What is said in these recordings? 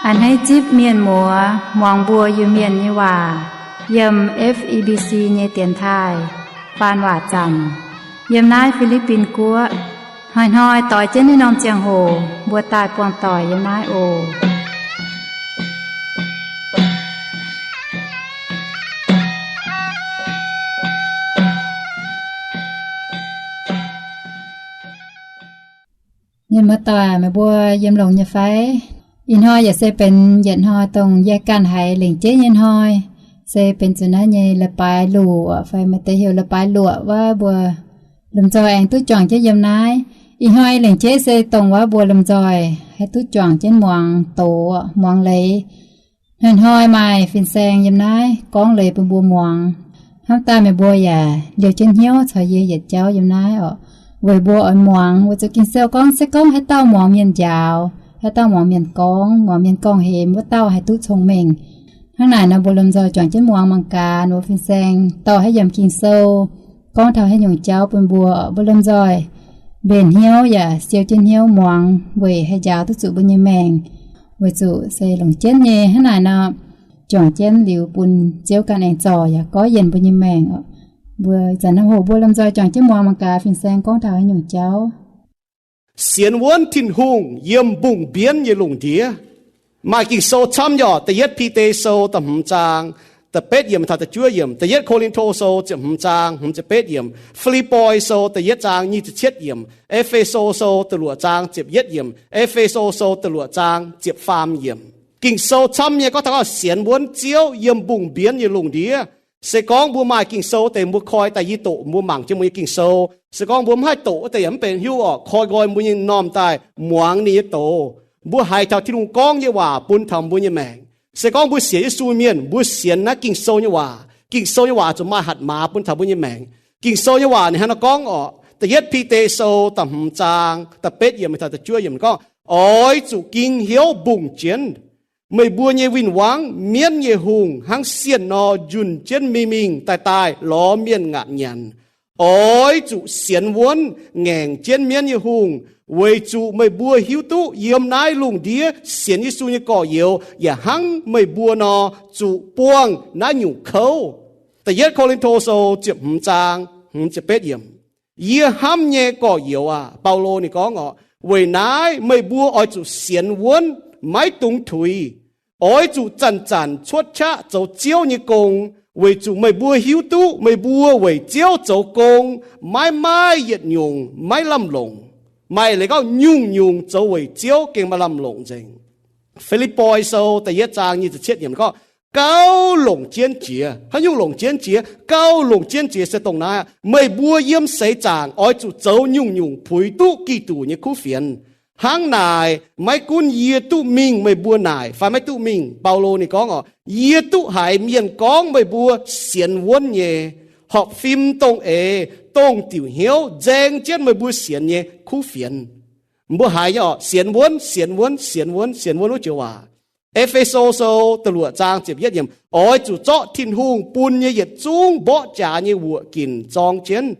A'hneiv zipv mienh muoz muangx mbuo Iu-Mienh nyei waac yiem F E B C nyei dienx taaih faan waac zanc yiem naaiv Fi^li^bin Guoqv. Hnoi-hnoi doix jienv naaiv norm ziangh hoc mbuo daaih buangh doic yiem naaiv oc. Mienh muoz-doic, meih mbuo yiem longx nyei fai? Ih hnoi yaac se benx yietc hnoi dongh yie ganh haiz lengc jeiv nyei hnoi, se benx zuqc naaiv nyei leiz-baaix luoqc fai maaih deix heuc leiz-baaix luoqc wuov, mbuo lomh nzoih aengx duqv juangc jienv yiem naaiv. Ih hnoi lengc jeiv se dongh wuov mbuo lomh nzoih haih duqv juangc jienv muangx doz, muangx leiz. Hnoi-hnoi maaih fin-saeng yiem naaiv gorngv leiz bun mbuo muangx. Hnamv daaih meih mbuo yaac liouh jienv hnyouv caux yie yietc jauv yiem naaiv oc. Weic mbuo oix muangx weic zuqc Ging-Sou gorngv, se gorngv haaix dauh muangx mienh njaaux, haaix dauh muangx mienh gorngv, muangx mienh gorngv-hemx, wuov dauh haih duqv cong-mengh. Hnangv naaic nor mbuo lomh nzoih juangc jienv muangx mangc gaax, mbuo fin-saeng dorh haaix yiemc Ging-Sou gorngv taux haaix nyungc jauv bun mbuo. Mbuo lomh nzoih mbenc hnyouv yaac siou jienv hnyouv muangx weic haih njaaux duqv zuqc mbuo nyei maengc, weic zuqc se longc jienv nyei. Hnangv naaic nor, juangc jienv liuz bun Ziouv ganh aengx zorc yaac goiv yienh mbuo nyei maengc oc. Mbuo zanc naaiv hoc mbuo lomh nzoih juangc jienv muangx mangc gaax fin-saeng gorngv taux haaix nyungc jauv. Sienx wuonv Tin-Hungh yiem mbungh mbienv nyei lungh ndiev. Maaih Ging-Sou camv nyei oc. Da'yietv Bide Sou da'hmz zaang da'betv yiemc taux da'juov yiemc, Da'yietv Ko^lin^to Sou ziepc hmz zaang hmz ziepc betv yiemc, Fi^lipv^poi Sou da'yietv zaang nyic ziepc cietv yiemc, E^fe^so Sou da'luoqc zaang ziepc yietv yiemc, E^fe^so Sou da'luoqc zaang ziepc faam yiemc. Ging-Sou camv nyei gorngv taux gorngv sienx wuonv Ziouv yiem mbungh mbienv nyei lungh ndiev. Se gorngv mbuo maaih Ging-Sou deix, mbuo koi daaih yie doqc mbuo mangc jienv mbuo nyei Ging-Sou. Se gorngv mbuo mv haih doqc wuov deix yaac mv benx haaix nyungc oc. Koi nqoi mbuo nyei m'normh daaih muangx ninh nyei doz. Mbuo haiz taux Tin-Hungh gorngv nyei waac bun taux mbuo nyei maengc. Se gorngv mbuo sienx Yesu mienh, mbuo sienx naaiv Ging-Sou nyei waac. Ging-Sou nyei waac zuqc maaih hatc maaz bun taux mbuo nyei maengc. Ging-Sou nyei waac ninh hnangv naaiv gorngv oc. Da'yietv Bide Sou da'hmz zaang da'betv yiemc taux da'juov yiemc gorngv, oix zuqc ging hnyouv mbungh jienv. Meih mbuo nyei win-wangv, mienv nyei hungh, hnangv sienh nor njunh jienv mingh mingh daaih daaih lorz mienh ngaatc nyanc. Oix zuqc sienx wuonv ngaengc jienv mienv nyei hungh, weic zuqc meih mbuo hiuv duqv yiem naaiv lungh ndiev sienx Yesu nyei gorx-youz yaac hnangv meih mbuo nor zuqc buangh naaiv nyungc kouv. Da'yietv Ko^lin^to Sou ziepc hmz zaang hmz ziepc betv yiemc. Yie hnamv nyei gorx-youz aac, Baulo ninh gorngv oc, weic naaiv meih mbuo oix zuqc sienx wuonv, maiv dungx tuix. Oix zuqc zanc-zanc cuotv qaqv zoux Ziouv nyei gong, weic zuqc meih mbuo hiuv duqv meih mbuo weic Ziouv zoux gong maiv maaih yietc nyungc maiv lamh longc. Maaih leiz gorngv nyungc-nyungc zoux weic Ziouv gengh maaih lamh longc nzengc. Fi^lipv^poi Sou da'yietv zaang nyic ziepc cietv yiemc gorngv, gauh longc jienv jiex. Haaix nyungc longc jienv jiex? Gauh longc jienv jiex se dongh naaiv, meih mbuo yiem seix zaangc oix zuqc zoux nyungc-nyungc puix duqv Giduc nyei kuv fienx. Hnangv naaic, maiv gunv yie duqv mingh meih mbuo naaic fai maiv duqv mingh, Baulo ninh gorngv oc, yie duqv haiz mienh gorngv meih mbuo sienx wuonv nyei, horpc fim dongh eix, dongh diuc hnyouv nzaeng jienv meih mbuo sienx nyei kuv fienx. Mbuo haiz nyei oc, sienx wuonv, sienx wuonv, sienx wuonv, sienx wuonv wuov joux waac. E^fe^so Sou da'luoqc zaang ziepc yietv yiemc, oix zuqc zorqv Tin-Hungh bun nyei yietc zungv mborqv jaax nyei wuoqc ginc zorng jienv,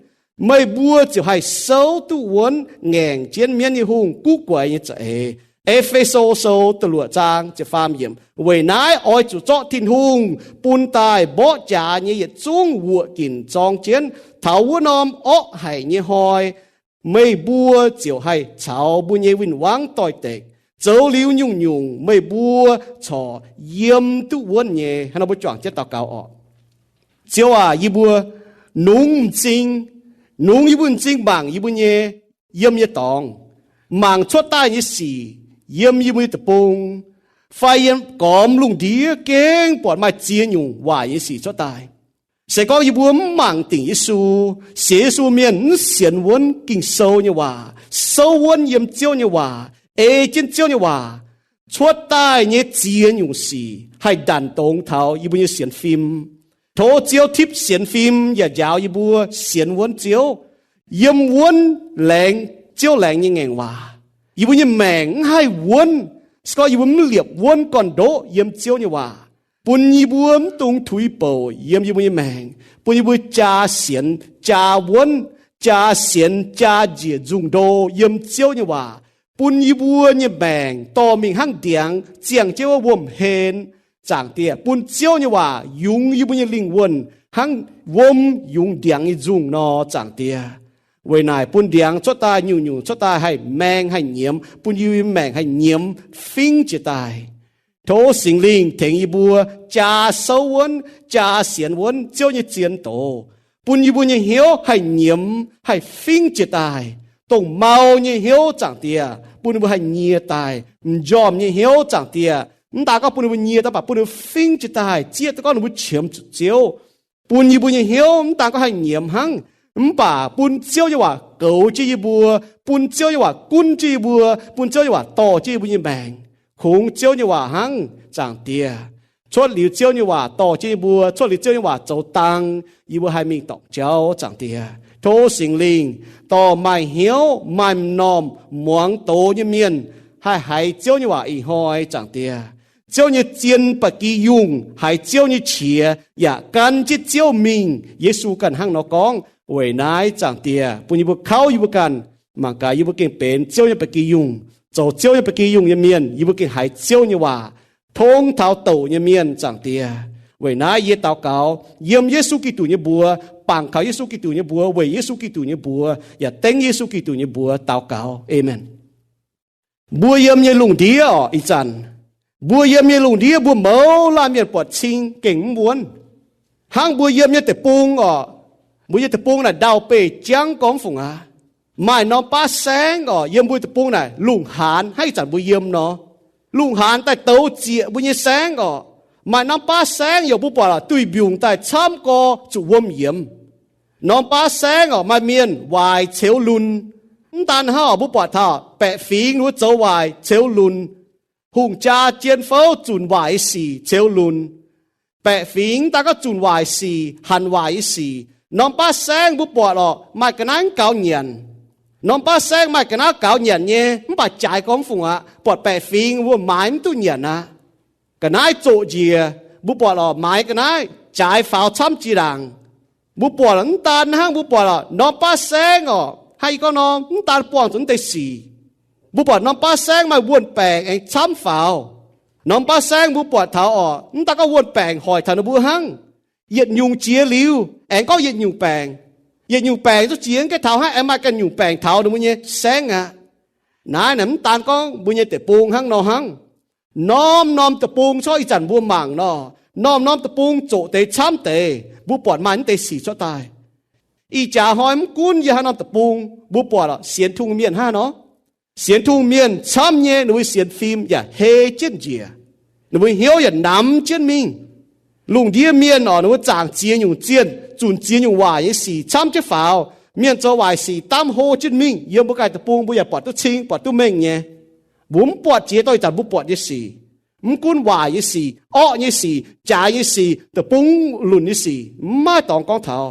meih mbuo ziouc haih souv duqv wuonv ngaengc jienv mienv nyei hungh guv guaix nyei za'eix. E^fe^so Sou da'luoqc zaang ziepc faam yiemc, weic naaiv oix zuqc zorqv Tin-Hungh bun daaih mborqv jaax nyei yietc zungv wuoqc ginc zorng jienv. Taux wuov norm orqv haic nyei hnoi, meih mbuo ziouc haih caux mbuo nyei win-wangv doix-dekc, zoux liuz nyungc-nyungc meih mbuo corc yiem duqv wuonv nyei. Hnangv nor mbuo juangc jienv daux gaux oc. Ziouv aac, yie mbuo nungx m'zing, nungx yie mbuo m'zing mangc yie mbuo nyei yiem nyei dorngx, mangc cuotv daaih nyei sic yiem yie mbuo nyei deic-bung, fai yiem gormx lungh ndiev gengh buatc maaih ziex nyungc waaic nyei sic cuotv daaih. Se gorngv yie mbuo mv mangc dingc Yesu, sienx Yesu mienh mv sienx wuonv Ging-Sou nyei waac, souv wuonv yiem Ziouv nyei waac, ei jienv Ziouv nyei waac, cuotv daaih nyei ziex nyungc sic haih ndanc dongz taux yie mbuo nyei sienx fim. Tov Ziouv tipv sienx fim yaac njaaux yie mbuo sienx wuonv Ziouv. Yiem wuonv laengz Ziouv laengz nyei ngaengc waac. Yie mbuo nyei maengc mv haih wuonv. Se gorngv yie mbuo mv liepc wuonv gorn-ndoqv yiem Ziouv nyei waac, bun yie mbuo mv dungx tuix bouc yiem yie mbuo nyei maengc, bun yie mbuo jaa sienx jaa wuonv, jaa sienx jaa njiec nzungh ndo yiem Ziouv nyei waac. bun yie mbuo nyei maengc dorh mingh hnangv ndiangx ziangh jienv wuov wuom-hlen, Zaangc Diex, bun Ziouv nyei waac yungz yie mbuo nyei lingh wuonh hnangv wuom yungz ndiangx nyei nzungh nor, Zaangc Diex. Weic naaic bun ndiangx cuotv daaih nyungc-nyungc cuotv daaih haih maeng haih nyiemz, bun yie mbuo maengc haih nyiemz fingv jiez daaih. Tov Singx Lingh tengx yie mbuo jaa souv wuonv, jaa sienx wuonv Ziouv nyei zien doz, bun yie mbuo nyei hnyouv haih nyiemz haih fingv jiez daaih, dongh mau nyei hnyouv, Zaangc Diex, bun ninh mbuo haih nyie daaih. M'njormh nyei hnyouv, Zaangc Diex, mv daan gorngv bun ninh mbuo nyie daaih, mv baac bun ninh mbuo fingv jiez daaih, zieqv duqv gorngv ninh mbuo qiemx zuqc Ziouv. Bun yie mbuo nyei hnyouv mv daan gorngv haih nyiemz hnangv, mv baac bun Ziouv nyei waac goux jienv yie mbuo, bun Ziouv nyei waac gunv jienv yie mbuo, bun Ziouv nyei waac dorh jienv yie mbuo nyei maengc. Kungx Ziouv nyei waac hnangv, Zaangc Diex. Cuotv liuz Ziouv nyei waac dorh jienv yie mbuo, cuotv liuz Ziouv nyei waac zoux dang, yie mbuo haih mingh dorngc jauv, Zaangc Diex. Tov Singx Lingh dorh maaih hnyouv, maaih m'normh muangx doz nyei mienh haih haiz Ziouv nyei waac ih hnoi, Zaangc Diex. Ziouv nyei zien ba'gi yungh haiz Ziouv nyei qiex yaac gan jienv Ziouv mingh. Yesu ganh hnangv nor gorngv. Weic naaiv, Zaangc Diex, bun yie mbuo kauv yie mbuo ganh, mangc gaax yie mbuo gengh benx Ziouv nyei ba'gi yungh, zoux Ziouv nyei ba'gi yungh nyei mienh, yie mbuo gengh haiz Ziouv nyei waac tong taux douc nyei mienh, Zaangc Diex. Weic naaiv yie daux gaux yiem Yesu Giduc nyei mbuox, bangc kaux Yesu Giduc nyei mbuox, weic Yesu Giduc nyei mbuox, yaac dengv Yesu Giduc nyei mbuox daux gaux. Aamen. Mbuo yiem nyei lungh ndiev orqc, ih zanc mbuo yiem nyei lungh ndiev mbuo mouz laanh mienh buatc cing gengh mv wuonv. Hnangv mbuo yiem nyei deic-bung orqc, mbuo nyei deic-bung naaic ndau-beih jangv gormx fungc aqv. Maaih norm baav saengv orqc, yiem mbuo deic-bung naaic lungh haanz hnangv ih zanc mbuo yiem nor. Lungh haanz daaih douz zieqc mbuo nyei saengv orqc. Maaih norm baav saengv yaac mbuo buatc duih mbiungc daaih camv gorx zuqc wuom yiemx. Norm baav saengv orqc, maaih mienh waaic ceux lunx. Mv daan hnangv orqc, mbuo buatc taux baeqc fingx ninh mbuo zoux waaic ceux lunx. Hungh jaa jien fouv zunc waaic nyei sic ceux lunx. Baeqc fingx mv daan gorngv zunc waaic sic, hanc waaic nyei sic. Norm baav saengv mbuo buatc orqc, maaih ga'naaiv mv gaux nyanc. Norm baav saengv maaih ga'naaiv gaux nyanc nyei, mv baac jaaix gormx fungc aqv. Buatc baeqc fingx mbuo maaiz mv duqv nyanc aqv. Ga'naaiv zoqc njiec, mbuo buatc orqc, maaiz ga'naaiv jaaix faaux camv jiex ndaangc. Mbuo buatc mv daan hnangv, mbuo buatc orqc, norm baav saengv orqc, hnangv yie gorngv nor, mv daan buangh zuqc mv deix sic. Mbuo buatc norm baav saengv maaih wuon-baengc aengx camv faaux. Norm baav saengv mbuo buatc taux orqc, mv daan gorngv wuon-baengc hoic taux ninh mbuo hnangv. Yietc nyungc jiex liuz aengx gorngv yietc nyungc baengc. Yietc nyungc baengc zuqc jiex ga'naaiv taux hnangv, aengx maaih ganh nyungc baengc taux ninh mbuo nyei saengv aqv. Naaiv naaic mv daan gorngv mbuo nyei deic-bung hnangv nor hnangv. Norm-norm deic-bung corc ih zanc mbuo mangc nor, norm-norm deic-bung zoqc deix camv deix, mbuo buatc maaih mv deix sic cuotv daaih. Ih jaax hnoi mv gunv yiem haaix norm deic-bung, mbuo buatc orqc, sienx Tin-Hungh mienh hnangv nor. Sienx Tin-Hungh mienh camv nyei, ninh mbuo sienx fim yaac hei jienv njiec. Ninh mbuo hnyouv yaac namx jienv mingh. Lungh ndiev mienh orqc, ninh mbuo zaangc ziex nyungc zienh, zunc ziex nyungc waaic nyei sic camv jienv faaux. Mienh zoux waaic sic damv hlo jienv mingh. Yiem mbuo ganh deic-bung mbuo yaac buatc duqv cing, buatc duqv mengh nyei. Mbuo mv buatc jiex dorh ih zanc mbuo buatc nyei sic. Mv gunv waaic nyei sic, orqv nyei sic, jaaix nyei sic, deic-bung lunc nyei sic, mv maaih dorngx gorngv taux.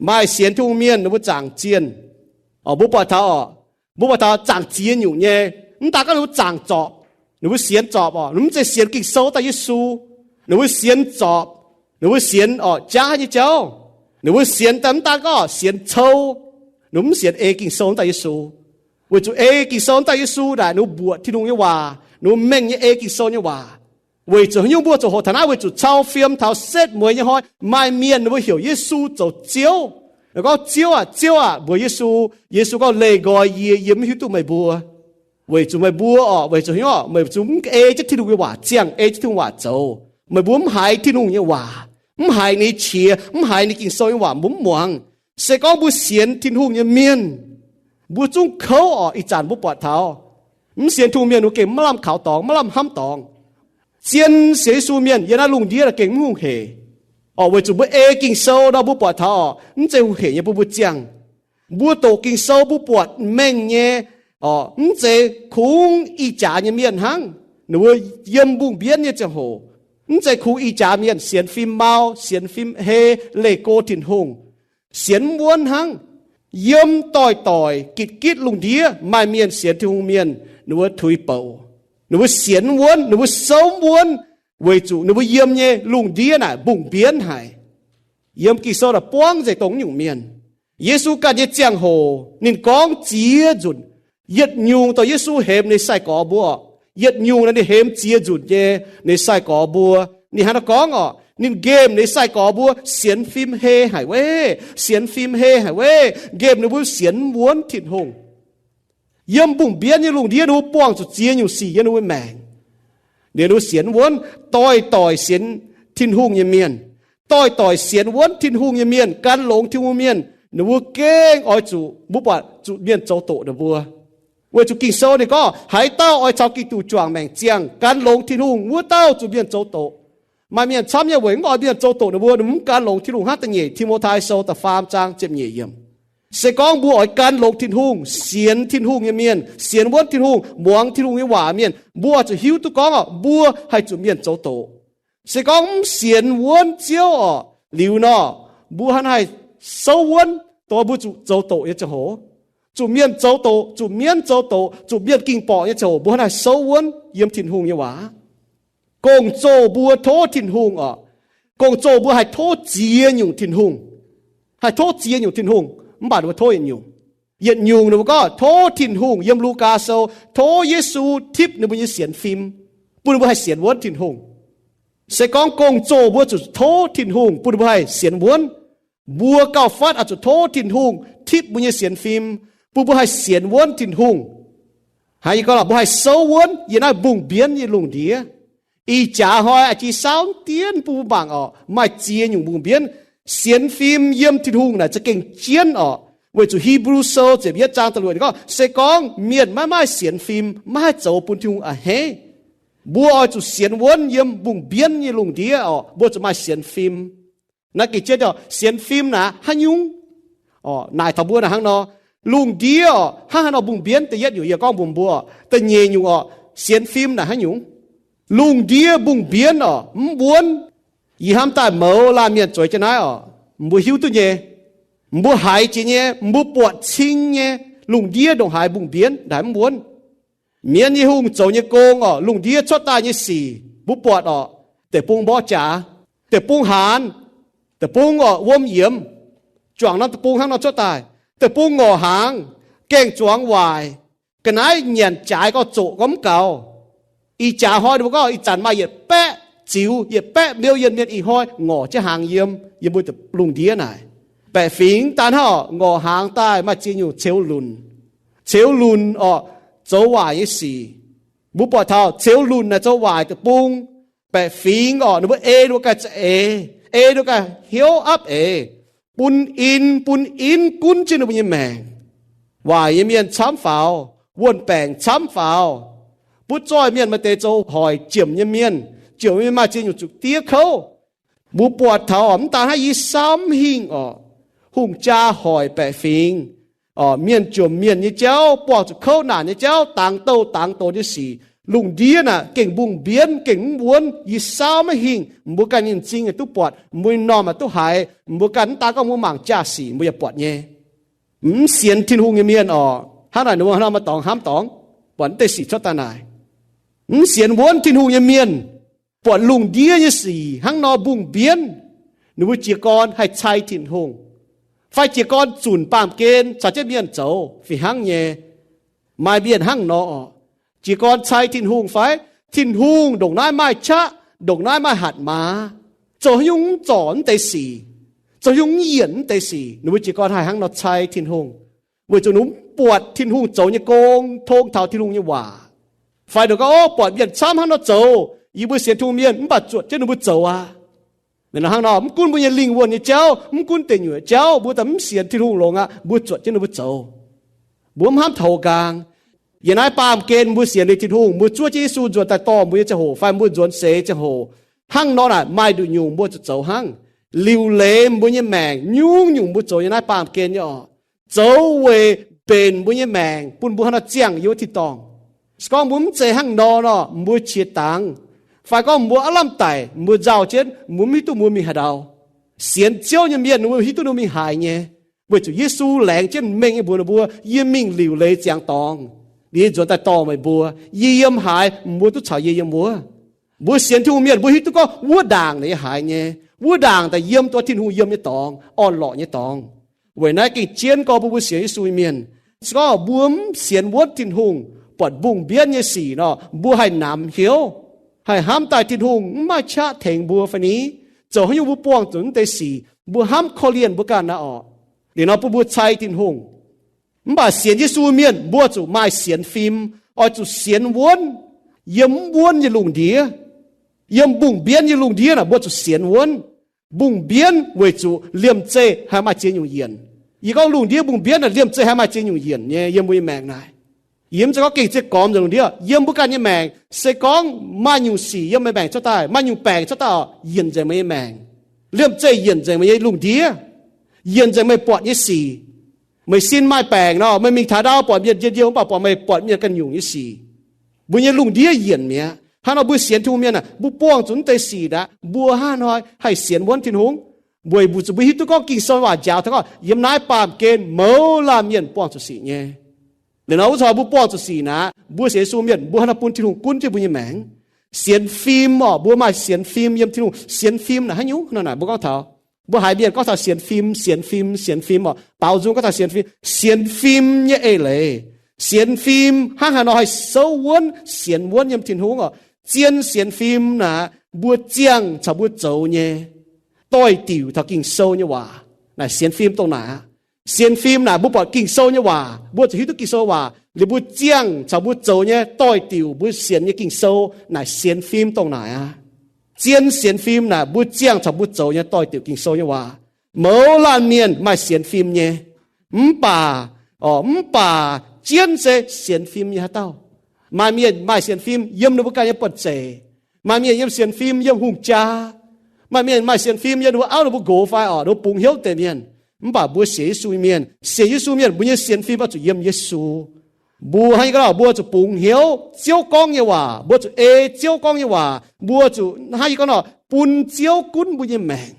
Maaih sienx Tin-Hungh mienh ninh mbuo zaangc zienh. Orqc, mbuo buatc taux orqc, mbuo buatc taux zaangc ziex nyungc nyei. Mv daan gorngv ninh mbuo zaangc zorpc, ninh mbuo sienx zorpc orqc, ninh mv zeiz sienx Ging-Sou daaih Yesu. Ninh mbuo sienx zorpc, ninh mbuo sienx orqc jaav nyei jauv. Ninh mbuo sienx daaih mv daan gorngv sienx cou. Ninh mbuo mv sienx ei Ging-Sou daaih Yesu. Weic zuqc ei Ging-Sou daaih Yesu naaic ninh mbuo mbuoqc Tin-Hungh nyei waac, ninh mbuo mengh nyei ei Ging-Sou nyei waac. Weic zuqc haaix nyungc mbuo zuqc hoqc taux naaiv? Weic zuqc cau fiem taux setv mueiz nyei hnoi maaih mienh ninh mbuo heuc Yesu zoux Ziouv. Ninh gorngv, Ziouv aah! Ziouv aah! Mbuox Yesu. Yesu gorngv, Leih nqoi yie, yie mv hiuv duqv meih mbuo. Weic zuqc meih mbuo orqc, weic zuqc haaix nyungc orqc? Meih zuqc mv ei jienv Tin-Hungh nyei waac ziangh, ei jienv Tin-Hungh waac zoux. Meih mbuo mv haiz Tin-Hungh nyei waac, mv haiz ninh nyei qiex, mv haiz ninh Ging-Sou nyei waac, mbuo mv muangx. Se gorngv mbuo sienx Tin-Hungh nyei mienh, mbuo zungv kouv orqc. Ih zanc mbuo buatc taux mv sienx Tin-Hungh mienh ninh mbuo gengh maiv lamh kaux dorngx, maiv lamh hnamv dorngx. Zien sienx Yesu mienh yiem naaiv lungh ndiev gengh mv hungh hec orqc. Weic zuqc mbuo ei Ging-Sou nor, mbuo buatc taux orqc, mv zeiz hungh hec nyei bun mbuo ziangh. Mbuo doqc Ging-Sou mbuo buatc mengh nyei orqc, mv zeiz kungx ih jaax nyei mienh hnangv. Ninh mbuo yiem mbungh mbienv nyei ziangh hoc, mv zeiz kungx ih jaax mienh sienx fim mau, sienx fim hei, leih go Tin-Hungh, sienx mv wuonv hnangv. Yiem doix-doix gitv-gitv lungh ndiev maaih mienh sienx Tin-Hungh mienh, ninh mbuo tuix bouc, ninh mbuo sienx mv wuonv, ninh mbuo souv mv wuonv, weic zuqc ninh mbuo yiem nyei lungh ndiev naaic mbungh mbienv haic. Yiem Ging-Sou naaic buangv nzengc dongh nyungc mienh. Yesu ganh nyei ziangh hoc ninh gorngv ziex nzunc, Yietc nyungc dorh Yesu hemx ninh sai-gorx mbuo. Yietc nyungc naaiv ninh hemx ziex nzunc nyei ninh sai-gorx mbuo. Ninh hnangv naaiv gorngv orqc, ninh nqemh ninh sai-gorx mbuo sienx fim hei haic weic, sienx fim hei haic weic, nqemh ninh mbuo sienx wuonv Tin-Hungh. Yiem mbungh mbienv nyei lungh ndiev ninh mbuo buangh zuqc ziex nyungc sic yiem ninh mbuo maengc. Ninh mbuo sienx wuonv, doix-doix sienx Tin-Hungh nyei mienh. Doix-doix sienx wuonv Tin-Hungh nyei mienh, gan longx Tin-Hungh mienh, ninh mbuo gengh oix zuqc, mbuo buatc zuqc mienh zoux doqc ninh mbuo. Weic zuqc Ging-Sou ninh gorngv, haaix dauh oix caux Giduc juangc maengc ziangh, gan longx Tin-Hungh, wuov dauh zuqc mienh zoux doqc. Maaih mienh camv nyei weic mv oix mienh zoux doqc ninh mbuo, ninh mbuo mv gan longx Tin-Hungh hnangv da'nyeic Ti^mo^tai Sou da'faam zaang ziepc nyeic yiemc. Se gorngv mbuo oix gan longx Tin-Hungh, sienx Tin-Hungh nyei mienh, sienx wuonv Tin-Hungh, muangx Tin-Hungh nyei waac mienh, mbuo zuqc hiuv duqv gorngv orqc, mbuo haih zuqc mienh zoux doqc. Se gorngv mv sienx wuonv Ziouv orqc, liuz nor, mbuo hnangv haih souv wuonv, dongh mbuo zuqc zoux doqc nyei ziangh hoc, zuqc mienh zoux doqc, zuqc mienv zoux doqc, zuqc mienh ging-borqc nyei ziangh hoc, mbuo hnangv haih souv wuonv yiem Tin-Hungh nyei waac. Gong-zoh mbuo tov Tin-Hungh orqc, gong-zoh mbuo haih tov ziex nyungc Tin-Hungh. Haih tov ziex nyungc Tin-Hungh, mv baac ninh mbuo tov yietc nyungc. Yietc nyungc ninh mbuo gorngv tov Tin-Hungh, yiem Lugaa Sou, tov Yesu tipv ninh mbuo nyei sienx fim, bun ninh mbuo haih sienx wuonv Tin-Hungh. Se gorngv gong-zoh mbuo zuqc tov Tin-Hungh bun ninh mbuo haih sienx wuonv. Mbuo gauh fatv oix zuqc tov Tin-Hungh tipv mbuo nyei sienx fim, bun mbuo haih sienx wuonv Tin-Hungh. Hnangv yie gorngv lorqc, mbuo haih souv wuonv yiem naaiv mbungh mbienv nyei lungh ndiev. Ih jaax hnoi a'jang saauv dienv bun mbuo mangc orqc, maaih ziex nyungc mbungh mbienv. Sienx fim yiem Tin-Hungh naaic za'gengh jienv orqc. Weic zuqc Hipv^lu Sou ziepc yietv zaang da'luoqc ninh gorngv, se gorngv mienh maiv maaih sienx fim, maiv haih zoux bun Tin-Hungh a'hneiv. Mbuo oix zuqc sienx wuonv yiem mbungh mbienv nyei lungh ndiev orqc, mbuo zuqc maaih sienx fim. Naaiv gengh jienv orqc, sienx fim naaic haaix nyungc? Orqc, naaic taux mbuo naaic hnangv nor, lungh ndiev orqc, hnangv haaix nor mbungh mbienv? Da'yietv nyungc yie gorngv mbuox mbuo orqc. Da'nyeic nyungc orqc, sienx fim naaic haaix nyungc? Lungh ndiev mbungh mbienv orqc, mv wuonv. Yie hnamv daaih mouz laanh mienh zueiz jienv naaiv orqc, mbuo hiuv duqv nyei. Mbuo haiz jiex nyei, mbuo buatc cing nyei, lungh ndiev ndongc haaix mbungh mbienv ndaaih mv wuonv. Mienh nyei hungh zoux nyei gong orqc, lungh ndiev cuotv daaih nyei sic mbuo buatc orqc, deic-bung mborqv jaax, deic-bung haanz, deic-bung orqc wuom yiemx, juangc norm deic-bung hnangv nor cuotv daaih, deic-bung ngorc hnaangx, gaeng zuangx waaic, ga'naaiv nyanc jaaix gorx zoqc gorx mv gaux. Ih jaax hnoi ninh mbuo gorngv ih zanc maaih yietc baeqv ziux, yietc baeqv million mienh ih hnoi ngorc jienv hnaangx yiem, yiem mbuo lungh ndiev naaic. Baeqc fingx daaih hnangv orqc, ngorc hnaangx daaih maaih ziex nyungc ceux lunc. Ceux lunc orqc, zoux waaic nyei sic. Mbuo buatc taux ceux lunc naaic zoux waaic deic-bung. Baeqc fingx orqc, ninh mbuo ei ninh mbuo ganh za'eix, ei ninh mbuo ganh hnyouv apv eix, bun in bun in gunv jienv ninh mbuo nyei maengc. Waaic nyei mienh camv faaux, wuon-baengc camv faaux. Butv zoih mienh maaih deix zoux hoic jiemc nyei mienh. Jiemc nyei mienh maaih ziex nyungc zuqc diev kouv. Mbuo buatc taux orqc, mv daan hnangv, yie saamv hingh orqc, hungh jaa hoic baeqc fingx orqc, mienh jomc mienh nyei jauv, buangh zuqc kouv naanc nyei jauv, dangx douh dangx doz nyei sic. Lungh ndiev naaic gengh mbungh mbienv, gengh mv wuonv. Yie saamv maiv hingh. Mbuo ganh nyei m'zing yaac duqv buatc, mbuo nyei m'normh yaac duqv haiz. Mbuo ganh mv daan gorngv mbuo mangc jaa-sic, mbuo yaac buatc nyei. Mv sienx Tin-Hungh nyei mienh orqc, hnangv naaic ninh mbuo hnangv nor maaih dorngx hnamv dorngx, buatc mv deix sic cuotv daaih naaic. Mv sienx wuonv Tin-Hungh nyei mienh buatc lungh ndiev nyei sic hnangv nor mbungh mbienv, ninh mbuo jiez gorn haih cai Tin-Hungh, fai jiez gorn zunc baamh gen caux jienv mienh zoux fih hnangv nyei. Maaih mienh hnangv nor orqc, jiez gorn cai Tin-Hungh fai? Tin-Hungh ndongc naaiv maaih qaqv, ndongc naaiv maaih hatc maaz, zoux haaix nyungc mv zorc mv deix sic, zoux haaix nyungc mv yienc mv deix sic, ninh mbuo jiez gorn haih hnangv nor cai Tin-Hungh, weic zuqc ninh mbuo mv buatc Tin-Hungh zoux nyei gong, tong taux Tin-Hungh nyei waac. Fai ninh gorngv, Ov, buatc mienh camv hnangv nor zoux, yie mbuo sienx Tin-Hungh mienh mv baac zuotc jienv ninh mbuo zoux aqv. Hnangv nor, mv gunv mbuo nyei lingh wuonh nyei jauv, mv gunv deic nyuoqc jauv, mbuo daaih mv sienx Tin-Hungh longx aqv, mbuo zuotc jienv ninh mbuo zoux. Mbuo mv hnamv taux gong. Yiem naaiv baamh gen mbuo sienx liuz Tin-Hungh, mbuo zuov jienv Yesu nzuonx daaih dorh mbuo nyei ziangh hoc fai mbuo nzuonx seix ziangh hoc, hnangv nor naaic maaih nduqc nyungc mbuo zuqc zoux hnangv. Liuc leiz mbuo nyei maengc nyungc-nyungc mbuo zoux yiem naaiv baamh gen nyei orqc, zoux weic mbenc mbuo nyei maengc bun mbuo hnangv nor ziangh yiem wuov tin-dorngh. Se gorngv mbuo mv zeiz hnangv nor nor, mbuo qiex dangx, fai gorngv mbuo aav lamh daic, mbuo nzauh jienv, mbuo mv hiuv duqv mbuo mingh haaix ndau. Sienx Ziouv nyei mienh ninh mbuo hiuv duqv ninh mbuo mingh haaix nyei, weic zuqc Yesu laengz jienv mengh nyei mbuox ninh mbuo, Yie mingh liuc leiz ziangx dorngx, liuz yie nzuonx daaih dorh meih mbuo. Yie yiem haaix, mbuo duqv caux yie yiem wuov. Mbuo sienx Tin-Hungh mienh mbuo hiuv duqv gorngv wuov ndaangc naaic yiem haaix nyei. Wuov ndaangc daaih yiem dongh Tin-Hungh yiem nyei dorngx, orn-lorqc nyei dorngx. Weic naaiv gengh jienv gorngv mbuo, mbuo sienx Yesu mienh Se gorngv mbuo mv sienx wuonv Tin-Hungh, buatc mbungh mbienv nyei sic nor, mbuo haih namx hnyouv, haih hnamv daaih Tin-Hungh mv maaih qaqv tengx mbuo fai ni? Zoux haaix nyungc mbuo buangh zuqc naaiv deix sic? Mbuo hnamv korv-lienh mbuo ganh naaiv orqc. Liuz nor bun mbuo cai Tin-Hungh. Mv baac sienx Yesu mienh mbuo zuqc maaih sienx fim, oix zuqc sienx wuonv. Yiem mv wuonv nyei lungh ndiev, yiem mbungh mbienv nyei lungh ndiev naaic mbuo zuqc sienx wuonv. Mbungh mbienv weic zuqc liemh zeih haih maaih ziex nyungc yienc. Yie gorngv lungh ndiev mbungh mbienv naaic liemh zeih haih maaih ziex nyungc yienc nyei yiem mbuo nyei maengc naaic. Yie mv zeiz gorngv gengh ziex gormx nzengc lungh ndiev, yiem mbuo ganh nyei maengc. Se gorngv maaih nyungc sic yiem meih maengc cuotv daaih, maaih nyungc baengc cuotv daaih orqc, yienc nzengc meih nyei maengc. Liemh zeih yienc nzengc meih nyei lungh ndiev, yienc nzengc meih buatc nyei sic. Meih sin maaih baengc nor, meih mingh taux ndau buatc mienh njien-youh mv baac buatc meih buatc mienh ganh nyungc nyei sic. Mbuo nyei lungh ndiev yienc mi'aqv. Hnangv nor mbuo sienx Tin-Hungh mienh aah, mbuo buangh zuqc naaiv deix sic aqv, mbuo hnangv haaix nor haih sienx wuonv Tin-Hungh? Mbuo weic zuqc mbuo hiuv duqv gorngv Ging-Sou waac njaaux taux gorngv yiem naaiv baamh gen mouz laanh mienh buangh zuqc sic nyei. Liuz nor wuov zanc mbuo buangh zuqc sic naaic, mbuo sienx Yesu mienh mbuo hnangv haaix nor bun Tin-Hungh gunv jienv mbuo nyei maengc? Sienx fim orqc, mbuo maaih sienx fim yiem Tin-Hungh. Sienx fim naaic haaix nyungc nor naaic mbuo gorngv taux, mbuo haiz mienh gorngv taux sienx fim, sienx fim, sienx fim orqc. Baaux nzung gorngv taux sienx fim, sienx fim nyei eix leiz. Sienx fim hnangv haaix nor haih souv wuonv, sienx wuonv yiem Tin-Hungh orqc. Zien sienx fim naaic mbuo ziangh caux mbuo zoux nyei doix-diuc taux Ging-Sou nyei waac. Naaic sienx fim dongh naaic aqv. Sienx fim naaic mbuo buatc Ging-Sou nyei waac, mbuo zuqc hiuv duqv Ging-Sou waac liuz mbuo ziangh caux mbuo zoux nyei doix-diuc mbuo sienx nyei Ging-Sou. Naaic sienx fim dongh naaic aqv. Zien sienx fim naaic mbuo ziangh caux mbuo zoux nyei doix-diuc Ging-Sou nyei waac. Mouz laanh mienh maaih sienx fim nyei, mv baac, orqc, mv baac jienv se sienx fim nyei haaix dauh? Maaih mienh maaih sienx fim yiem ninh mbuo ganh nyei buonv-zeic. Maaih mienh yiem sienx fim yiem hungh jaa. Maaih mienh maaih sienx fim yiem ninh mbuo auv ninh mbuo nqox fai orqc, ninh mbuo bungx hnyouv deix mienh. Mv baac mbuo sienx Yesu mienh, sienx Yesu mienh mbuo nyei sienx fim oix zuqc yiem Yesu. Mbuo hnangv yie gorngv nor, mbuo zuqc bungx hnyouv Ziouv gorngv nyei waac, mbuo zuqc ei Ziouv gorngv nyei waac, mbuo zuqc hnangv yie gorngv nor bun Ziouv gunv mbuo nyei maengc.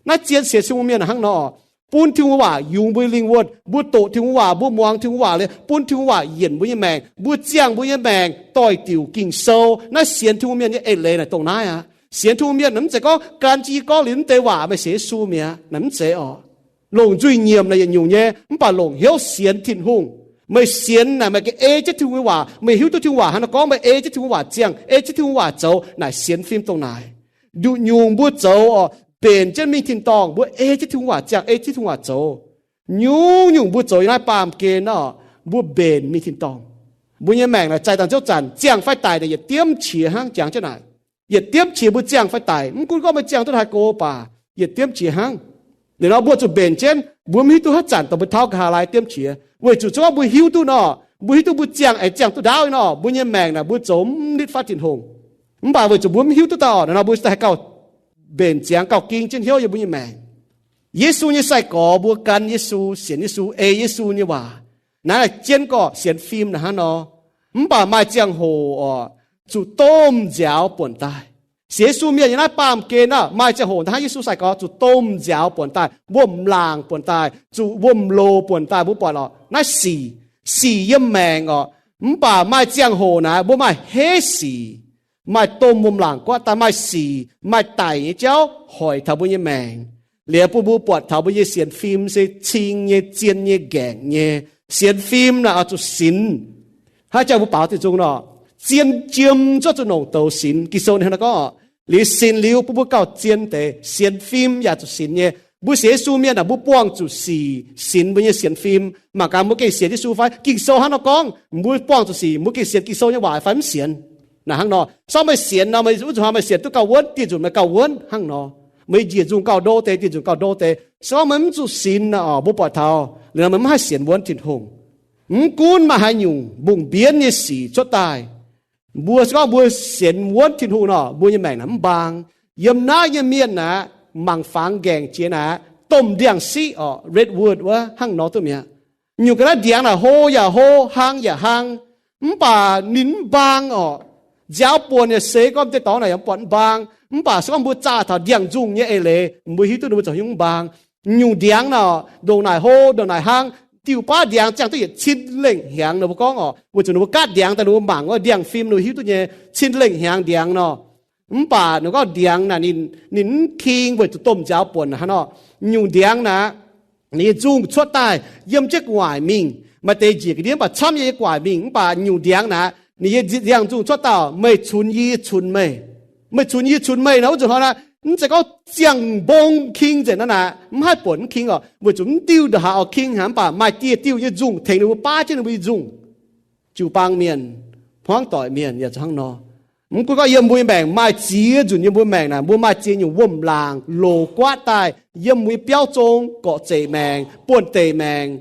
Naaiv zien sienx Tin-Hungh mienh hnangv nor, bun Tin-Hungh waac yungz mbuo nyei lingh wuonh, mbuo doqc Tin-Hungh waac, mbuo muangx Tin-Hungh waac liuz bun Tin-Hungh waac yienc mbuo nyei maengc, mbuo ziangh mbuo nyei maengc doix-diuc Ging-Sou. Naaiv sienx Tin-Hungh mienh nyei eix leiz naaic dongh naaiv aqv. Sienx Tin-Hungh mienh naaic mv zeiz gorngv gan jienv yie gorngv liuz mv deix waac meih sienx Yesu mi'aqv. Naaic mv zeiz orqc. Longc nzuih nyiemc naaic yietc nyungc nyei, mv baac longc hnyouv sienx Tin-Hungh. Meih sienx naaic meih ganh ei jienv Tin-Hungh nyei waac, meih hiuv duqv Tin-Hungh waac hnangv nor gorngv, meih ei jienv Tin-Hungh waac ziangh, ei jienv Tin-Hungh waac zoux. Naaic sienx fim dongh naaic. Nduqc nyungc mbuo zoux orqc, mbenc jienv mingh tin-dorngh, mbuo ei jienv Tin-Hungh waac ziangh, ei jienv Tin-Hungh waac zoux. Nyungc-nyungc mbuo zoux yiem naaiv baamh gen nor, mbuo mbenc mingh tin-dorngh. Mbuo nyei maengc naaic zaih dangh ziouv zanc ziangh fai daic naaic yietc diemv qiex hnangv. Jangx jienv naaic, yietc diemv qiex mbuo ziangh fai daic, mv gunv gorngv meih ziangh duqv haaix go baac yietc diemv qiex hnangv. Liuz nor mbuo zuqc mbenc jienv, mbuo mv hiuv duqv haaix zanc dongh mbuo tauv nqa'haav laai diemv qiex, weic zuqc se gorngv mbuo hiuv duqv nor, mbuo hiuv duqv mbuo ziangh aengx ziangh duqv ndaauv nor, mbuo nyei maengc naaic mbuo zoux mv nitv fatv Tin-Hungh. Mv baac weic zuqc mbuo mv hiuv duqv daaih orqc, naaic nor mbuo haih gauh mbenc ziangx gauh ging jienv hnyouv yiem mbuo nyei maengc. Yesu nyei sai-gorx mbuo gan Yesu, sienx Yesu, ei Yesu nyei waac. Naaiv naaic jienv gorngv sienx fim naaic hnangv nor. Mv baac maaih ziangh hoc orqc, zuqc domh nziaaux buonc daaih. Sienx Yesu mienh yiem naaiv baamh gen naaic, maaih ziangh hoc hnangv Yesu sai-gorx zuqc domh nziaaux buonc daaih, wuom-laangc buonc daaih, zuqc wuom-loz buonc daaih. Mbuo buatc orqc, naaiv sic, sic yiem maengc orqc. Mv baac maaih ziangh hoc naaic mbuo maaih heiv sic, maaih domh wuom-laangc guaatv daaih, maaih sic, maaih daic nyei jauv hoic taux mbuo nyei maengc. Liuz bun mbuo buatc taux mbuo nyei sienx fim se cing nyei, zien nyei, ngaengc nyei. Sienx fim naaic oix zuqc sinx. Hnangv jangx mbuo baaux diuh nzung nor, zien jiem zuqc nongc douz sinx. Ging-Sou ninh hnangv naaiv gorngv orqc, liuz sinx liuz bun mbuo gauh zien deix. Sienx fim yaac zuqc sinx nyei. Mbuo sienx Yesu mienh naaic mbuo buangh zuqc sic sinx mbuo nyei sienx fim. Mangc gaax mbuo gengh sienx Yesu fai? Ging-Sou hnangv nor gorngv, mbuo buangh zuqc sic mbuo gengh sienx Ging-Sou nyei waac fai mv sienx? Naaic hnangv nor, se gorngv meih sienx nor, meih wuov nzunc hnoi meih sienx duqv gauh wuonv, dieh nzunc meih gauh wuonv hnangv nor. Meih njiec nzungh gauh ndo deix, dieh nzunc gauh ndo deix. Se gorngv meih mv zuqc sinx naaic orqc, mbuo buatc taux liuz nor meih mv haih sienx wuonv Tin-Hungh. Mv gunv maaih haaix nyungc mbungh mbienv nyei sic cuotv daaih, mbuo se gorngv mbuo sienx wuonv Tin-Hungh nor, mbuo nyei maengc naaic mv mbaang. Yiem naaiv nyei mienh naaic, mangc fangx ngaengc jiex naaic, domh ndiangx-siqv orqc, redwood wuov hnangv nor duqv mi'aqv. Nyungc ga'naaiv ndiangx naaic hlo yaac hlo, hlang yaac hlang, mv baac ninh mv mbaang orqc. Nziaaux buonc yaac seix gorngv deix dorngx naaic yaac mv buatc mv mbaang. Mv baac se gorngv mbuo zaah taux ndiangx-nzungh nyei eix leiz, mbuo hiuv duqv ninh mbuo zoux haaix nyungc mv mbaang. Nyungc ndiangx naaic, ndongc naaic hlo, ndongc naaic hlang, diuh baav ndiangx ziangh duqv yietc cin lengh hnyangx nor mbuo gorngv orqc, weic zuqc ninh mbuo gaatv ndiangx daaih ninh mbuo mangc wuov ndiangx-fim ninh mbuo hiuv duqv nyei, cin lengh hnyangx ndiangx nor. Mv baac ninh gorngv ndiangx naaic ninh, ninh mv king weic zuqc domh nziaaux buonc hnangv nor. Nyungc ndiangx naaic, ninh nyei nzungh cuotv daaih yiem jienv gu'nguaaic mingh. Maaih deix njiec ga'ndiev mv baac camv yie nyei guaaic mingh, mv baac nyungc ndiangx naaic ninh nyei nziangh nzungh cuotv dauh, meih cunx yie, yie cunx meih. Meih cunx yie, yie cunx meih nor, wuov nzunc hnoi naaic, mv zeiz gorngv ziangh mbong king nzengc naaiv naaic, mv haih buonc mv king oc, weic zuqc mv diuh ndongc haaix oix king hnangv, mv baac maaih dieh diuh nyei nzungh tengx ninh mbuo baav jienv ninh mbuo nyei nzungh. Jiu-baang mienh, hmuangv doic mienh yaac zuqc hnangv nor. Mv gunv gorngv yiem mbuo nyei maengc maaih ziex nzunc yiem mbuo maengc naaic, mbuo maaih ziex nyungc wuom-laangc loc guaatv daaih yiem mbuo nyei biauv zong, gorqv-zeic maengc, buonv-deic maengc.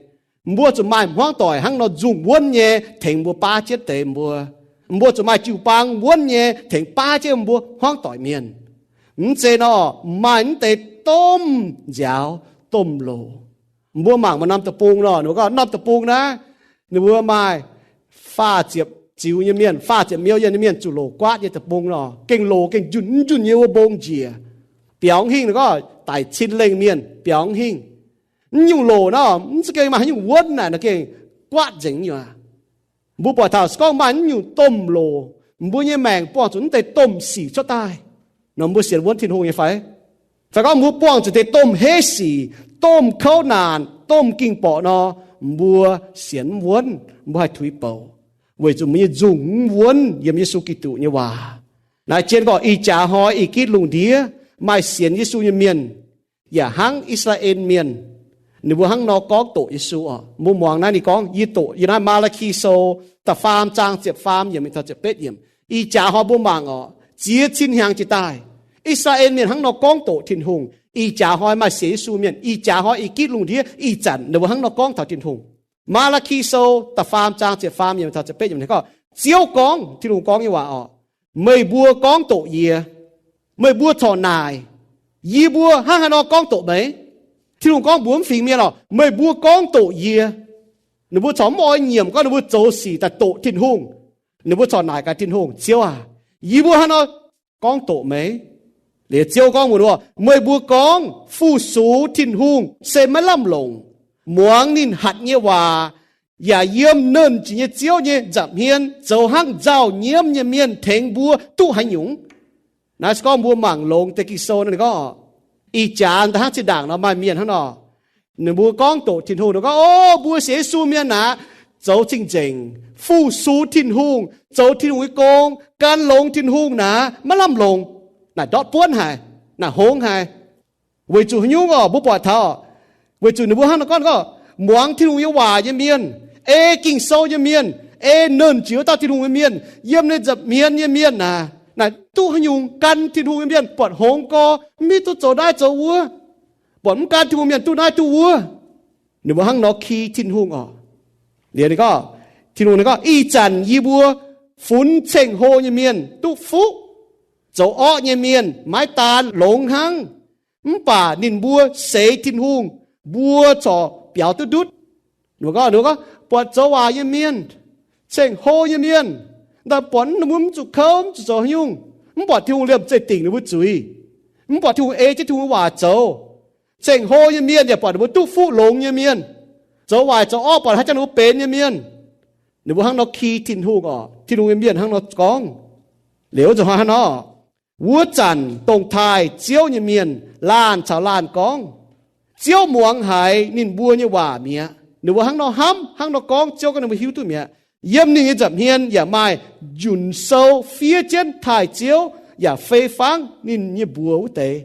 Mbuo zuqc maaih hmuangv doic hnangv nor nzungh wuonv nyei tengx mbuo baav jienv deix mbuo. Mbuo zuqc maaih jiu-baang wuonv nyei tengx baav jienv mbuo hmuangv doic mienh. Mv zeiz nor, maaih mv deix domh nziaaux, domh loc. Mbuo mangc maaih norm deic-bung nor, ninh mbuo gorngv norm deic-bung naaiv, ninh mbuo maaih faah ziepc ziux nyei mienh, faah ziepc million nyei mienh zuqc loc guaatv nyei deic-bung nor, gengh loc gengh njunh njunh nyei wuov mbong njiec. Biaux hingh nor gorngv daic cin lengh mienh biaux hingh. Mv nyungc loc nor, mv za'gengh maaih haaix nyungc wuonv naaic nor gengh guaatv nzengc nyei aqv. Mbuo buatc taux se gorngv maaih mv nyungc domh loc, mbuo nyei maengc buangh zuqc mv deix domh sic cuotv daaih nor, mbuo sienx wuonv Tin-Hungh nyei fai? Fai gorngv mbuo buangh zuqc deix domh heiv sic, domh kouv naanc, domh ging-borqc nor, mbuo sienx mv wuonv, mbuo haih tuix bouc, weic zuqc mbuo nyei nzungh mv wuonv yiem Yesu Giduc nyei waac. Naaiv zien gorngv ih jaax hnoi ih gitv lungh ndiev maaih sienx Yesu nyei mienh, yaac hnangv I^saa^laa^en Mienh, ninh mbuo hnangv nor gorngv doqc Yesu oc. Mbuo muangx naaiv ninh gorngv, yie doqc yiem naaiv Maa^laa^ki Sou da'faam zaang ziepc faam yiemc mingh taux ziepc betv yiemc. Ih jaax hnoi mbuo mangc oc, ziex cin hnyangx jiex daaih, I^saa^laa^en Mienh hnangv nor gorngv doqc Tin-Hungh. Ih jaax hnoi maaih sienx Yesu mienh, ih jaax hnoi ih gitv lungh ndiev ih zanc ninh mbuo hnangv nor gorngv taux Tin-Hungh. Maa^laa^ki Sou da'faam zaang ziepc faam yiemc taux ziepc betv yiemc gorngv, Ziouv gorngv, Tin-Hungh gorngv nyei waac oc, meih mbuo gorngv doqc yie, meih mbuo corc naaic, yie mbuo hnangv haaix nor gorngv doqc meih? Tin-Hungh gorngv mbuox mv fingx mienh oc, meih mbuo gorngv doqc yie. Ninh mbuo corc mv oix nyiemc gorngv ninh mbuo zoux sic daaih doqc Tin-Hungh. Ninh mbuo corc naaic gaax Tin-Hungh, Ziouv aac, yie mbuo hnangv haaix nor gorngv doqc meih? Liuz Ziouv gorngv mbuox ninh mbuo, meih mbuo gorngv fu-sux Tin-Hungh se maiv lamh longc. Muangx ninh hatc nyei waac, yaac yiem Nernh Jiex nyei Ziouv nyei nza'hmien zoux hnangv nzauh nyiemv nyei mienh tengx mbuo duqv haaix nyungc? Naaiv se gorngv mbuo mangc longx deix Ging-Sou nor, ninh gorngv, ih jaax daaih hnangv zinh ndaangc nor maaih mienh hnangv nor, ninh mbuo gorngv doqc Tin-Hungh, ninh gorngv, O, mbuo sienx Yesu mienh naaic, zoux cing-nzengc, fu-sux Tin-Hungh, zoux Tin-Hungh nyei gong, gan longx Tin-Hungh naaic, maiv lamh longc. Naaic ndortv buonv haic, naaic hngongx haic. Weic zuqc haaix nyungc oc? Mbuo buatc taux, weic zuqc ninh mbuo hnangv nor gorngv, gorngv muangx Tin-Hungh nyei waac nyei mienh, ei Ging-Sou nyei mienh, ei Nernh Jiex wuov dauh Tin-Hungh nyei mienh, yiem ninh nza'hmien nyei mienh naaic, naaic duqv haaix nyungc? Gan Tin-Hungh nyei mienh buatc hngongx gorx, mv hiuv duqv zoux naaiv zoux wuov, buatc mv gan Tin-Hungh mienh duqv naaiv duqv wuov. Ninh mbuo hnangv nor ki Tin-Hungh oc. Liuz ninh gorngv, Tin-Hungh ninh gorngv, Ih zanc yie mbuo funx ceng-hlo nyei mienh duqv fuqv. Zoux orqv nyei mienh maiv daan longx hnangv, mv baac ninh mbuo seix Tin-Hungh, mbuo corc biaux duqv ndutv. Ninh mbuo gorngv, ninh mbuo gorngv, buatc zoux waaic nyei mienh, ceng-hlo nyei mienh, daaih buatc ninh mbuo mv zuqc kouv, mv zuqc zoux haaix nyungc, mv buatc Tin-Hungh liemh zeih dingc ninh mbuo zuiz, mv buatc Tin-Hungh ei jienv Tin-Hungh waac zoux. Ceng-hlo nyei mienh yaac buatc ninh mbuo duqv fuqv longx nyei mienh. Zoux waaic zoux orqv buatc haaix jangx ninh mbuo benx nyei mienh. Ninh mbuo hnangv nor ki Tin-Hungh oc. Tin-Hungh nyei mienh hnangv nor gorngv. Liuz nzunc hnoi hnangv nor, wuov zanc dongh taaih Ziouv nyei mienh laanh caux laanh gorngv, Ziouv muangx haiz ninh mbuo nyei waac mi'aqv. Ninh mbuo hnangv nor hnamv, hnangv nor gorngv, Ziouv gorngv ninh mbuo hiuv duqv mi'aqv. Yiem ninh nyei nza'hmien yaac maaih njunc sou fiev jienv taaih Ziouv yaac fei fangv ninh nyei mbuox wuov deix.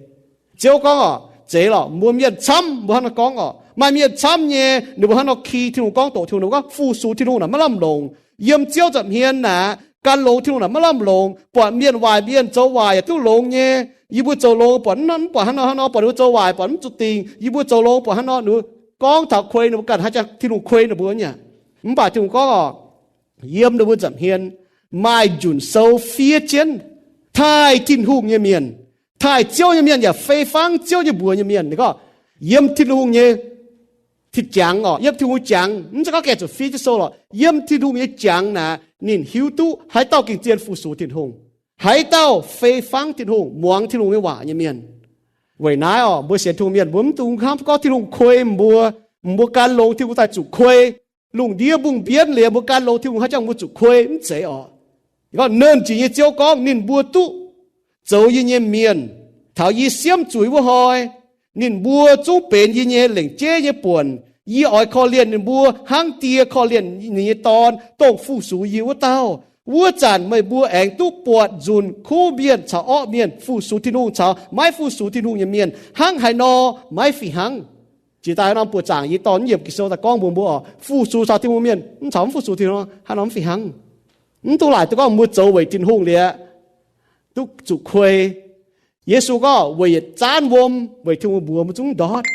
Ziouv gorngv oc, zeiz lorqc, mbuo mienh camv mbuo hnangv nor gorngv oc. Maaih mienh camv nyei, ninh mbuo hnangv nor ki Tin-Hungh gorngv doqc Tin-Hungh, ninh mbuo gorngv fu-sux Tin-Hungh naaic maiv lamh longc. Yiem Ziouv nza'hmien naaic, gan longx Tin-Hungh naaic maiv lamh longc. Buatc mienh waaic mienh zoux waaic yaac duqv longx nyei. Yie mbuo zoux longx buatc mv, mv buatc hnangv nor hnangv nor, buatc ninh mbuo zoux waaic buatc mv zuqc dingc. Yie mbuo zoux longx buatc hnangv nor, ninh mbuo gorngv taux kuei ninh mbuo ganh, haaix jangx Tin-Hungh kuei ninh mbuo nyei. Mv baac Tin-Hungh gorngv oc, yiem ninh mbuo nza'hmien maaih njunc sou fiev jienv taaih Tin-Hungh nyei mienh. Taaih Ziouv nyei mienh yaac fei fangv Ziouv nyei mbuox nyei mienh. Ninh gorngv, yiem Tin-Hungh nyei, tin jangx oc, yiem Tin-Hungh jangx, mv zeiz gorngv gaengh zuqc fiev jienv sou lorqc. Yiem Tin-Hungh nyei jangx naaic, ninh hiuv duqv haaix dauh gengh zien fu-sux Tin-Hungh, haaix dauh fei fangv Tin-Hungh, muangx Tin-Hungh nyei waac nyei mienh. Weic naaiv oc, mbuo sienx Tin-Hungh mienh, mbuo mv dungx hnamv gorngv Tin-Hungh kuei mbuo, mbuo gan longx Tin-Hungh daaih zuqc kuei. Lungh ndiev mbungh mbienv liuz, mbuo gan longx Tin-Hungh haaix jangx mbuo zuqc kuei, mv zeiz oc. Gorngv Nernh Jiex nyei Ziouv gorngv, ninh mbuo duqv zoux yie nyei mienh. Taux yie siemv zuiz wuov hnoi, ninh mbuo zungv benx yie nyei lengc jeiv nyei buonc. Yie oix korv-lienh ninh mbuo hnangv Die korv-lienh ninh nyei Dorn, dongh fu-sux yie wuov dauh. Wuov zanc meih mbuo aengx duqv buatc nzunc kuv mienh caux orqv mienh, fu-sux Tin-Hungh caux maiv fu-sux Tin-Hungh nyei mienh. Hnangv haaix nor maiv fih hnangv? Jiex daaih norm buoqc zaangc yie dorh yiemc Ging-Sou daaih gorngv mbuox mbuo oc, fu-sux caux Tin-Hungh mienh mv caux mv fu-sux Tin-Hungh, haaix norm mv fih hnangv? Mv dungx laaic duqv gorngv mbuo zoux weic Tin-Hungh liuz duqv zuqc kuei. Yesu gorngv weic yietc zaanv wuom weic Tin-Hungh mbuox mbuo zungv ndortv.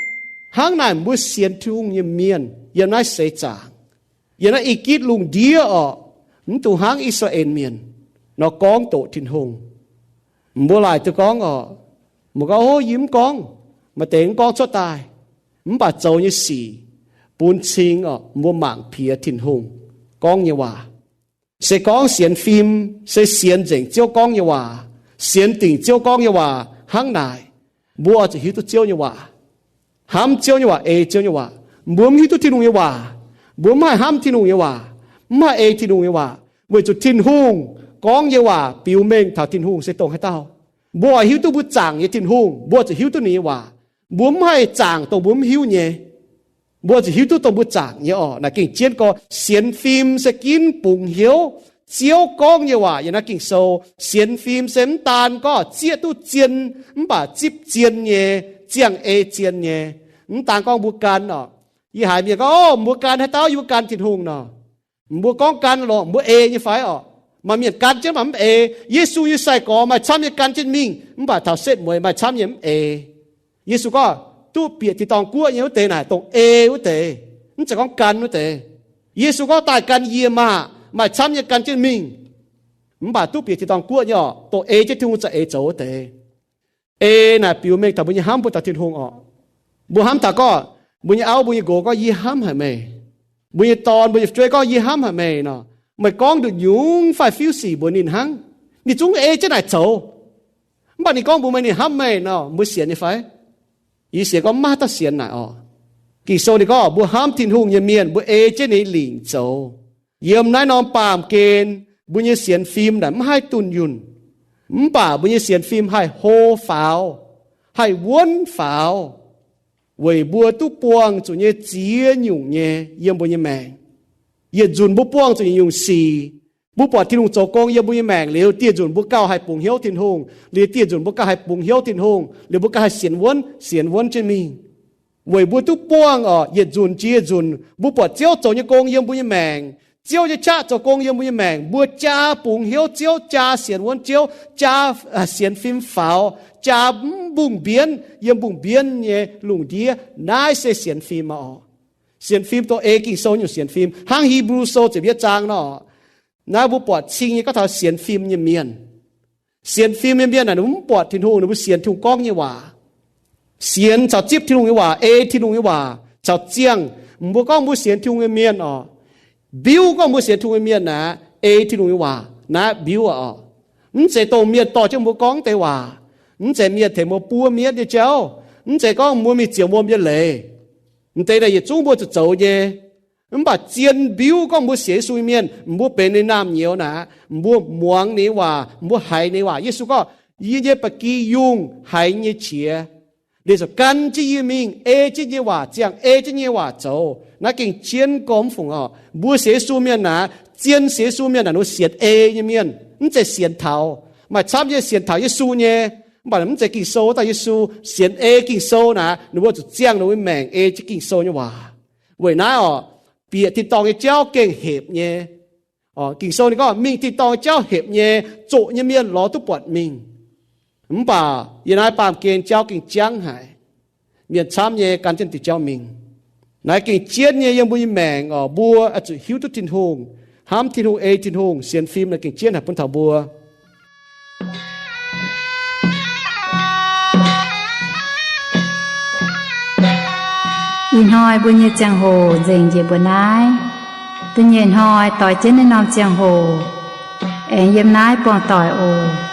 Hnangv naaic mbuo sienx Tin-Hungh nyei mienh yiem naaiv seix zaangc, yiem naaiv I^gitv lungh ndiev orqc, mv dungx hnangv I^saa^laa^en Mienh nor gorngv doqc Tin-Hungh. Mbuo laaic duqv gorngv orqc, mbuo gorngv, Ov, yie mv gorngv. Maaih deix mv gorngv cuotv daaih, mv baac zoux nyei sic bun cing orqc, mbuo mangc piex Tin-Hungh gorngv nyei waac. Se gorngv sienx fim, se sienx nzengc Ziouv gorngv nyei waac, sienx dingc Ziouv gorngv nyei waac hnangv naaic, mbuo oix zuqc hiuv duqv Ziouv nyei waac, hnamv Ziouv nyei waac, ei Ziouv nyei waac. Mbuo mv hiuv duqv Tin-Hungh nyei waac, mbuo mv haih hnamv Tin-Hungh nyei waac, mv haih ei Tin-Hungh nyei waac, weic zuqc Tin-Hungh gorngv nyei waac biux mengh taux Tin-Hungh se dongh haaix dauh. Mbuo oix hiuv duqv mbuo zaangc nyei Tin-Hungh, mbuo zuqc hiuv duqv ninh nyei waac. Mbuo mv haih zaangc dongh mbuo mv hiuv nyei. Mbuo zuqc hiuv duqv dongh mbuo zaangc nyei orqc. Naaic gengh jienv gorngv sienx fim se ginv bungx hnyouv Ziouv gorngv nyei waac yiem naaiv Ging-Sou. Sienx fim se mv daan gorngv zieqv duqv zien, mv baac zipv zien nyei, ziangh ei zien nyei. Mv daan gorngv mbuo gan orqc. Yie haiz mienh gorngv, Ov, mbuo gan haaix dauh? Yie mbuo gan Tin-Hungh nor. Mbuo gorngv gan lorqc, mbuo ei nyei fai orqc? Maaih mienh gan jienv mv baac mv ei. Yesu nyei sai-gorx maaih camv nyei gan jienv mingh, mv baac taux setv mueiz maaih camv nyei mv ei. Yesu gorngv, Duqv bieqc tin-dorngh guoqv nyei wuov deix naaic dongh ei wuov deix, mv zeiz gorngv gan wuov deix. Yesu gorngv, Daaih gan yie maah! Maaih camv nyei gan jienv mingh. Mv baac duqv bieqc tin-dorngh guoqv nyei orqc, dongh ei jienv Tin-Hungh za'eix zoux wuov deix. Ei naaic biux mengh taux mbuo nyei hnamv bun taux Tin-Hungh orqc. Mbuo hnamv taux gorngv mbuo nyei auv, mbuo nyei nqox gorngv, Yie hnamv haic meih. Mbuo nyei dorn, mbuo nyei fu'jueiv gorngv, Yie hnamv haic meih nor, meih gorngv nduqc nyungc fai fiuv sic mbuox ninh hnangv, ninh zungv ei jienv naaic zoux. Mv baac ninh gorngv mbuox meih ninh hnamv meih nor, mbuo sienx nyei fai? Yie sienx gorngv mv maaih dauh sienx naaic orqc. Ging-Sou ninh gorngv mbuo hnamv Tin-Hungh nyei mienh, mbuo ei jienv ninh nyei lingc zoux. Yiem naaiv norm baamh gen mbuo nyei sienx fim naaic mv haih dunh yunh, mv baac mbuo nyei sienx fim haih hlo faaux, haih wuonv faaux, weic mbuo duqv buangh zuqc nyei ziex nyungc nyei yiem mbuo nyei maengc. Yietc nzunc mbuo buangh zuqc nyungc-nyungc sic, mbuo buatc Tin-Hungh zoux gong yiem mbuo nyei maengc liuz, dieh nzunc mbuo gauh haih bungx hnyouv Tin-Hungh. Liuz dieh nzunc mbuo gauh haih bungx hnyouv Tin-Hungh, liuz mbuo gauh haih sienx wuonv, sienx wuonv jienv mingh. Weic mbuo duqv buangh orqc, yietc nzunc jiex yietc nzunc mbuo buatc Ziouv zoux nyei gong yiem mbuo nyei maengc, Ziouv nyei qaqv zoux gong yiem mbuo nyei maengc, mbuo jaa bungx hnyouv Ziouv, jaa sienx wuonv Ziouv, jaa sienx fim faaux, jaa mv mbungh mbienv yiem mbungh mbienv nyei lungh ndiev. Naaiv se sienx fim orqc. Sienx fim dongh ei Ging-Sou nyungc sienx fim, hnangv Hipv^lu Sou ziepc yietv zaang nor. Naaiv mbuo buatc cing nyei gorngv taux sienx fim nyei mienh. Sienx fim nyei mienh naaic ninh mbuo mv buatc Tin-Hungh, ninh mbuo sienx Tin-Hungh gorngv nyei waac. Sienx caux zipv Tin-Hungh nyei waac, ei Tin-Hungh nyei waac caux ziangh. Mbuo gorngv mbuo sienx Tin-Hungh nyei mienh orqc, mbiuv gorngv mbuo sienx Tin-Hungh nyei mienh naaic, ei Tin-Hungh nyei waac naaiv mbiuv orqc. Mv zeiz dongh mienh dorh jienv mbuo gorngv deix waac, mv zeiz mienh tengx mbuo buov mienv nyei jauv, mv zeiz gorngv mbuo mingh ziouc wuom nyei leiz. Mv deix naaic yietc zungv mbuo zuqc zoux nyei. Mv baac zien mbiuv gorngv mbuo sienx Yesu nyei mienh, mbuo benx ninh naamh nyouz naaic, mbuo muangx ninh nyei waac, mbuo haiz ninh nyei waac. Yesu gorngv, Yie nyei ba'gi yungh haiz nyei qiex, ninh ziouc gan jienv yie mingh, ei jienv nyei waac ziangh, ei jienv nyei waac zoux. Naaiv gengh jienv gormx fungc orqc. Mbuo sienx Yesu mienh naaic, zien sienx Yesu mienh naaic, ninh mbuo sienx ei nyei mienh, mv zeiz sienx taux. Maaih camv nyei sienx taux Yesu nyei, mv baac mv zeiz Ging-Sou wuov dauh Yesu. Sienx ei Ging-Sou naaic, ninh mbuo zuqc ziangh ninh mbuo nyei maengc ei jienv Ging-Sou nyei waac. Weic naaiv orqc, bieqc tin-dorngh nyei jauv gengh hepc nyei. Ging-Sou ninh gorngv, mingh tin-dorngh nyei jauv hepc nyei, zoqc nyei mienh lorz duqv buatc mingh. Mv baac yiem naaiv baamh gen jauv gengh jangv haic. Mienh camv nyei gan jienv diuh jauv mingh. Naaiv gengh jienv nyei yiem mbuo nyei maengc orqc, mbuo oix zuqc hiuv duqv Tin-Hungh, hnamv Tin-Hungh, ei Tin-Hungh, sienx fim naaiv gengh jienv haic bun taux mbuo. Ih hnoi mbuo nyei ziangh hoc nzengc njiec mbuo naaiv. Da'nyeic hnoi doix jienv naaiv norm ziangh hoc aengx yiem naaiv buangh doic oc.